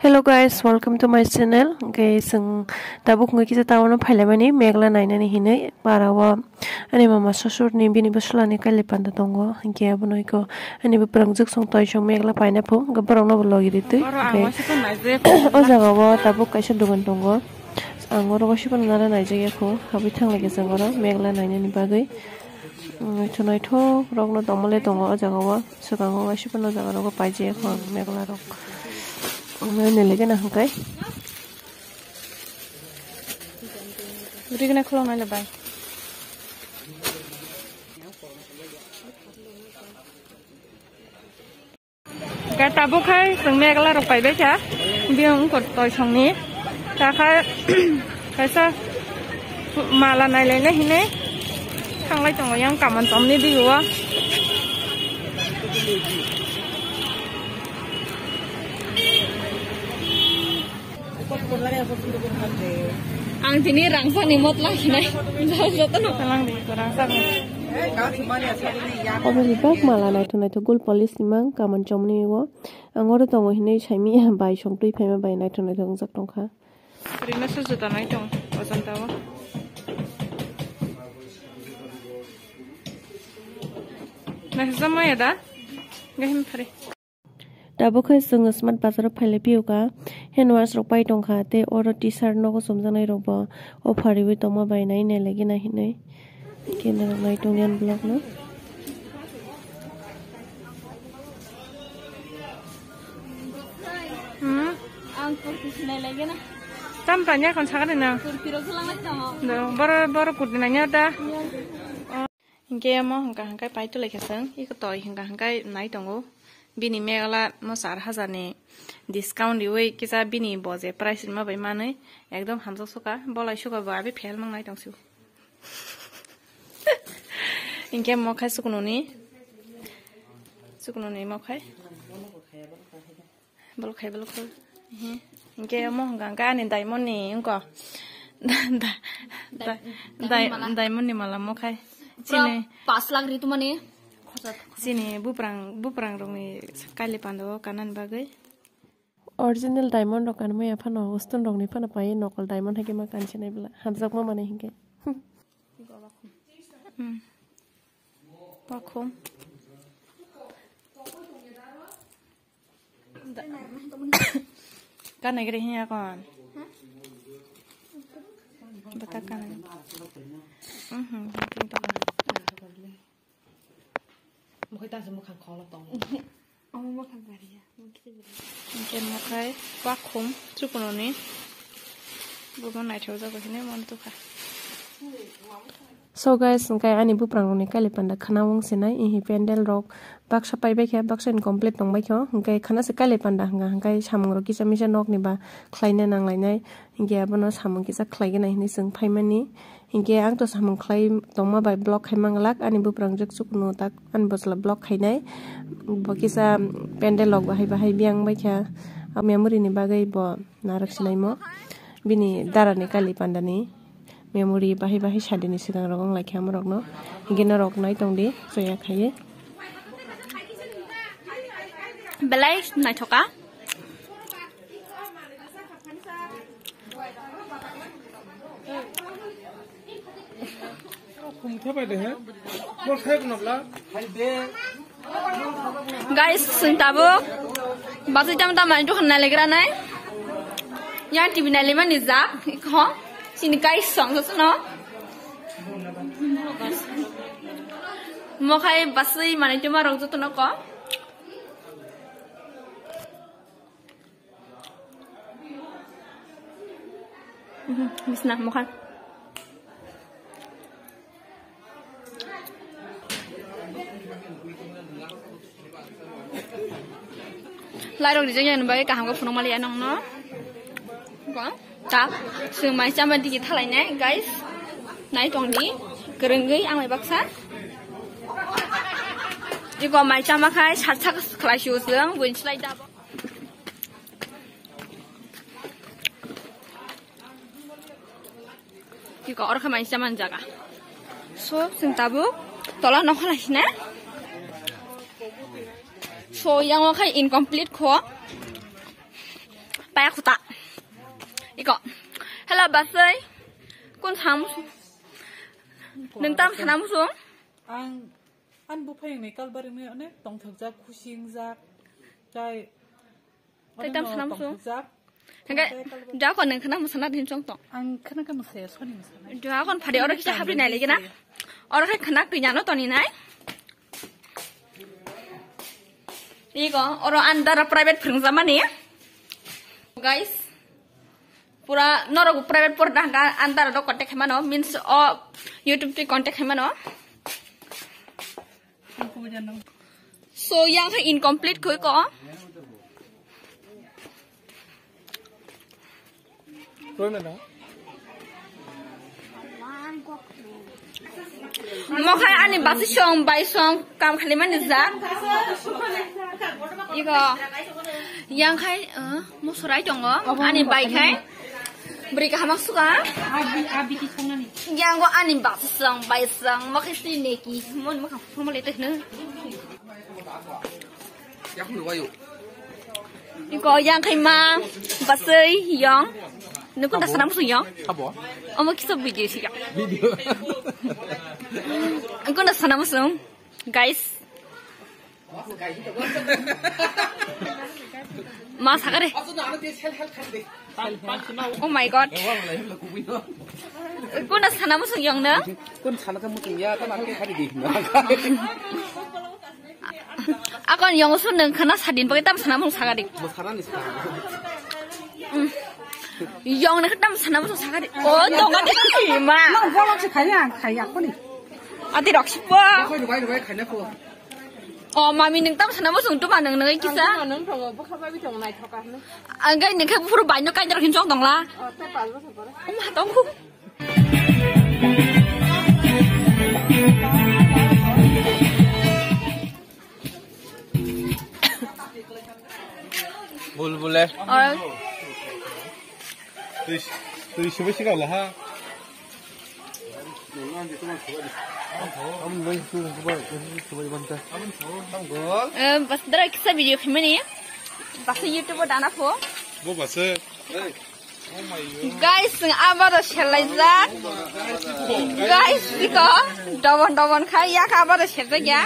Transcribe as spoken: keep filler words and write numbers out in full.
Hello guys, welcome to my channel. Hwnkhe chwng tabuk wngwi kisa town o phailaimani Meghalaya nainani hinwi. Bara o ani mama sosurni bini bwswlani kailai panda tongo. Hwnkhe abono eko ani bwprangjwk song toisong Meghalaya paina pho. Hwnkhe borokno bo logi ritwi. Hwnkhe o jaga o tabuk kaisa dogan tongo. Ang oro waisa phano nana naijak ya kho. Habwi thang lai khe chwng oro Meghalaya nainani bagwi. Naithok naithok rokno tongmole tongo o jaga o. Swkango waisa phano jaga rogo paijak ya kho ang Meghalaya rok. Ang nai nai lagi na hwnkhe. Rigna khulong nai le bai. Ga tabuk khai chwng Meghalaya rok paibai kha. Biyang wngkha toisongni. Ta kha kaisa mala nailaina hinwi thanglai tongo yang kaman chomni dio. Ang tini rangchakni motla hinai. Jotono kalang di rangchakni. Obo ni bak mala naithok naithok gul polish ni mang kaman chomni o. Ang oro tongo hinwi saimi bai song twi phaima bai naithok naithok wngjak tongkha. Rina se juta nai tong ajanta o. Naithok maya da? Gahim phari. Tabuk khe chwng Smart Bazar o phailai phiyokha, hand wash rok pai tongkha, tei oro T-shirt nogo chumjaknai rok bo offer riwi tongma bai nai nai lagi na hinwi khe norok nai tongya vlog no. Hmm? Ang kurti sinai lagi na. Tam tanya kon sakari na. Kurti rok salang lagi tamo. Do, boro, boro kurti nanya da. Iya. Hinkhe omo hwnka hwnkhai pai tulaikha chwng, iko toi hwnka hwnkhai nai tongo. Bini megala mo char hajar ni discount riwi kisa bini bo je price rima bai manwi ekdom hamjak soka, bolai soka bo abi phel mang nai tongsiu. Hinkhe mo khai chuknuni, chuknuni mo khai. Bolok khai, bolok khai. Ehe. Hinkhe omo hwnka hwnkhe ani diamond ni wngkha. Da, da, da, diamond ni mala. Diamond ni mala mo khai. Pura chini pas lakh ri tumani. Chini buprang, buprang rokni kailai panda o kanani bagwi. Original diamond rok kanmaya phano, stone rokni phano pai, nokol diamond hai khe ma kansinai bwla. Hamjakma manwi hinkhe. Hmm. Wakhum. Da-, kanai gre hiya kon. Bata kanai. Mhm, bata kanai. Mokhe ta se mukhang kholo tong. Omo mukhang gari ya. Hingke mokhai wakhum chukununi. Bubo naithok jago hine mon tukha. So guys, hingke ani buprang rokni kailai panda khana wng sinai, ihi pendel rok baksa paibai khe, baksa incomplete tongbai khe, hingke khana se kailai panda hingka, hingke samung rok kisa misa nokni ba khlaina nanglainai, hingke abono samung kisa khlaigena hinui chwng phaimani. Hinkhe ang to samung khlai tongma bai vlog khai manglak, ani buprang jwk chukno tak ani bwsla vlog khainai. Bo kisa pendel rok bahai bahai biyang baikha, o memory ni bagwi bo narwk sinaimo. Bini dara ni kali panda ni memory bahai bahai sadini swkang rok wng laikha amorokno. Hinkhe norok nai tongdi, choya khaiwi. Belai naithoka. Guys, chwng tabuk bazwi tam tam ani dokan nailagra nai. Yang T V nailaimani jak, ikho. Chini guys song sasano. Mokhai baswi manwi tuma rok jotono ko. Mhm, bisna mokhan. Lairok rijak yani bagwi kaham khe phunuk maliya nongno. Ko, ta, chwng mai chama digi thalainai, guys. Nai tongdi, kwrwngwi ang bai baksa. Iko mai chama khai, sat sak khlai sio chwng, buin slai da. Iko oro khe mai chama jaga. So, chwng tabuk tola nokha lai sina. So, yang o khai incomplete kho. Kaya khuta. Iko. Hello, basai. Kun sam. Nung tam sana musung? Ang, ang buphai ni kalbari ni onek tongthokjak, khusingjak. Tai Tai tam sana musung? Hingke, jakon nung khana musana din chong tong. Ang khana ka musaya soni musana. Jakon phari oro kisa hapri nai lagi na. Oro khai khana kanya no toni nai. Iko, oro andara private phwrwng jamani. Guys, pura norok private por dahka andara do contact khaimano, means o YouTube twi contact khaimano. So, yang khe incomplete khoi ko. Mo khai ani basi song, bai song, kam khali mani ja. Iko, yang khai, eh, mo sorai tongo, ani bai khai. Beri kaham suka. Abi, abi ki songnani. Yang go ani basi song, bai song, mo khai si neki, mo mo kam formal itu hne. Iko yang khai ma basai yong. Nukun da sana musung yong. Abo? Omo kisa video si yong. Video. Nukun da sana musung. Guys. Ma sakare. Oh my God. Kuna sana musung yong na? Kun sana ka musung ya, ta ma ke hari di. Akon yong sun nang khana sadin pakai tam sana musung sakare. Mo sana ni sana. Yong na tam sana musung sakare. Oh, tonga de ma. Nang bolak se khaya, khaya ko ni. Ati roksi po. Koi rubai rubai khana ko. Oh, mami nung tam sana musung tu ma nung nung kisa. Ang nung tongo, bokha babi tong nai thoka hne. Ang gai nung khe phuru bai no kain rok hin chong tong la. Oh, te pal bosor pore. Um, ha tong khu. Bulbule. Oh. Tui, tui subai sika wala ha. Am bai subai, subai banta. Eh, bas dara kisa video khimani. Bas YouTube o dana pho. Bo bas. Guys, abaro selaijak. Guys, iko dobon dobon khai yak abaro sejak ya.